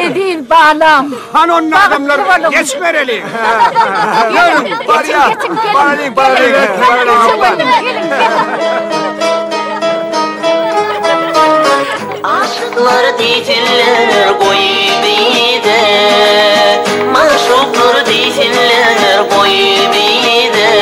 Eziz balam. Hany onda adamlar geçibereliň. Ýörüň, barýas. Baralyň, baralyň. Aşyklar diýsinler goý bize, Magşuklar diýsinler goý bize.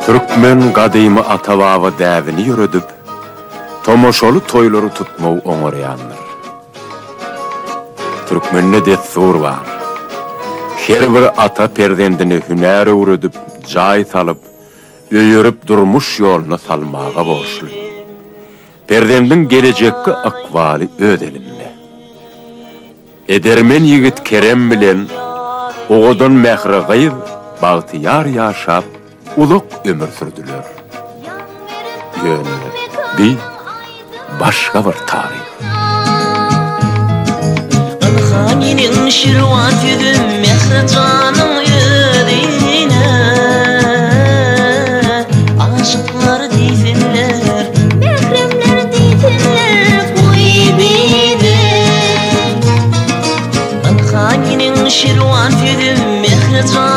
Türkmen gadymy ata-baba däbini ýöredip, tomaşaly toýlary tutmagy oňarýandyr. Türkmende dessur bar. Her bir ata perzendine hünär öwredip, jaý salyp, öýerip durmuş ýoluna salmaga borçly. Perzendiň gelejekki ykbaly öz elinde. Edermen ýigit Kerem bilen owadan Mähri gyz bagtyýar ýaşap, uzak ömür sürdüler. Ýöne bi başga bir taryh. Ynha meniň şirwan sözüm Mähri janyň özüne Aşyklar diýsinler Mähremler diýsinler goý bizi. Ene jan.